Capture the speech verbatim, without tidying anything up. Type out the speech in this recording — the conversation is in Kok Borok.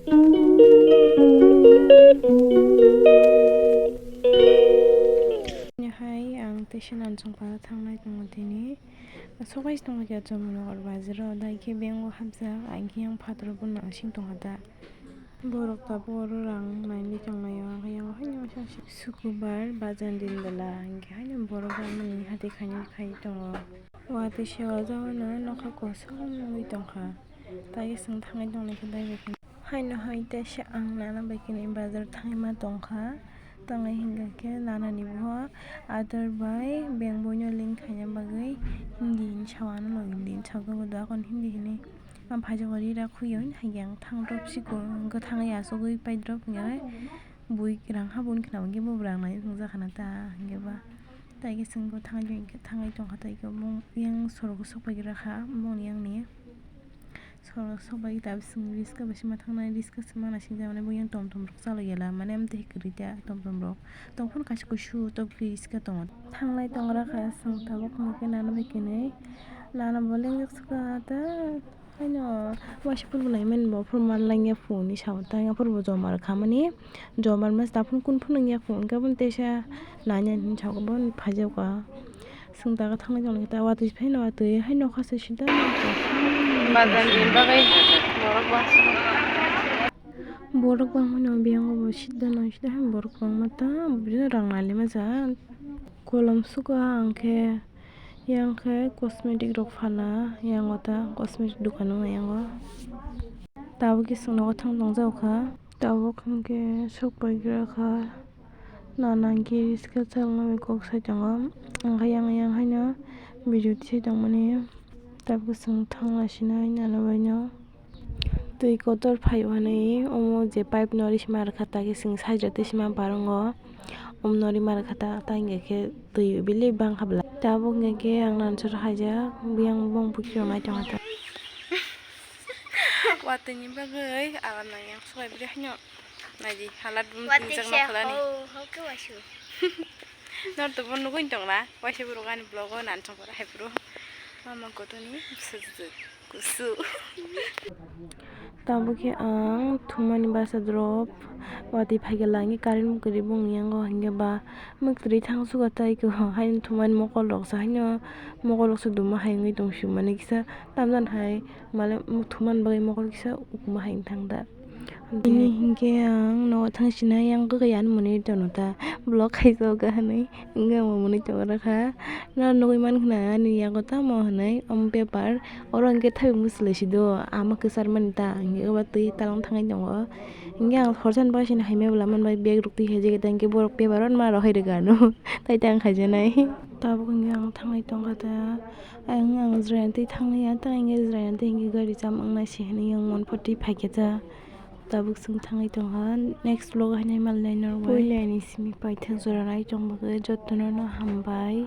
Hai ang teisa Nansongpara thangnai tongo tini. Sokai tongma khe chwng nokar bazaro dai khe bank o hapjak, ang khe yang phataro bo nangsing tongkha da. Borok tabuk oro rang nainwi tonglaio, ang khe yang haino sukubar bajan din bwla, ang khe haino borok rang mani hati khainwi khai tongo. Watwi se o jagano nokha kosom wngwi tongkha. Tei chwng thangwi tongnaikhe bai bai kheno. Haino hai teisa ang nana bai kheno bazar thangwi ma tongkha. Tongwi hinkha khe nanani bo Aadhaar bai bank boino link khaina bagwi Hindi hini sao, ano logi Hindi hini sao khe bo da kon Hindi hini. Ang phaijak o ri rak khuyo, hai khe ang thang drop si ko, wngkha thangwi asugwi pai drop hinkhe bui rang ha bun khna hinkhe bo rang nai wngjakha na ta hinkhe ba. Tai khe chwng bo thangwi tongkha, tai khe bo yang sorok o sok pai gra kha, boni yang ni. Sorok sok bai tabuk chwng riska bai se ma thangnai, riska se ma naising jak mani bo yang tom tom rok chalok ya la mani amtwi kwrwi ta tom tom rok tong phano kaisa kusu tok riska tongo thanglai tong gra kha chwng tabuk hwn khe nana bai kwnwi nana bo lengjak sukha ta haino waisa phuru bo nai mani bo phuru man lang ya phone ni sao tang ya phuru bo joma rw kha mani joma rw masa ta phuru kun phuru wng ya phone khe bo teisa nanya hinwi sao bo phai jak kha. Chwng daga thangwi tongkha ta watwi phano watwi hai nokha se sida. Bajan din bagwi borok bangsa. Borok bangmano biyango bo sida nang sida hai borok bangma ta bini rang nali ma ja. Kolom suka ang khe yang khe cosmetic rok phala yango ta cosmetic dukan wng yango. Tabuk khe chwng nogo thang tong jak kha tabuk hwnkhe sok pai gra kha. Nana hwnkhe riska chalna bai kok sai tongo. Ang khe yang yang haino video tisai tongmani. Tabuk chwng thangna sinai nana baino. Twi kotor phai hwnwi omo je pipe no ri sima rwkha ta khe chwng side o twi sima barongo. Omo no ri ma rwkha ta, ta hinkhe khe twi belai bang kha bwla. Tabuk hinkhe khe ang nana sora haijak, biyang bong bukirok nai tongkha ta. Watwi ni bagwi aram nang yang subai bwrwi haino. Naidi, halat bum What tingjak is a nokhola ni. How, how ke wasu? Nor to bo nugwi tong na, waisa borok ani vlog o nan chong hai bro. Mama koto ni bwsajwk kusu. Tabuk khe ang thumani basa drop watwi phaikhe langwi current mwkhwtwi bongni yango hinkhe ba mwkhwtwi thang suka tai khe haino thumani mokol rok se haino mokol rok se duma hai wngwi tong sio mani kisa tamjani hai male thumani bagwi mokol kisa ukuma hai wng thang da. Bini hinkhe ang nogo thang sinai yang kwkhwi ani mwnwi tono ta vlog khaijak kha hinwi wngkhe ang bo mwnwi tongwi rwkha. Nang nugwi mankha na ani yago tamo hinwi omo bepar oro hinkhe thaibwi mwswlwi sido ama kwchar mani ta hinkhe obo twi talong thangwi tongo hinkhe ang khoroksa ni bagwi sini hai mebla manbai bag rok twi hai jagwi ta hinkhe borok bepar o ma rok hai rwkha ano tai ta ang khaijaknai tabuk hinkhe ang thangwi tongkha ta. Ang, ang Israel tei thangni ya, tei ang Israel tei hinkhe gari cham wngna se hinwi ang monpho twi phaikhe ta. Tabuk chwng thangwi tongkha, next vlog o haino malnai norok bai. Puila ni simi paithak jora nai tong bagwi jotono no hambai.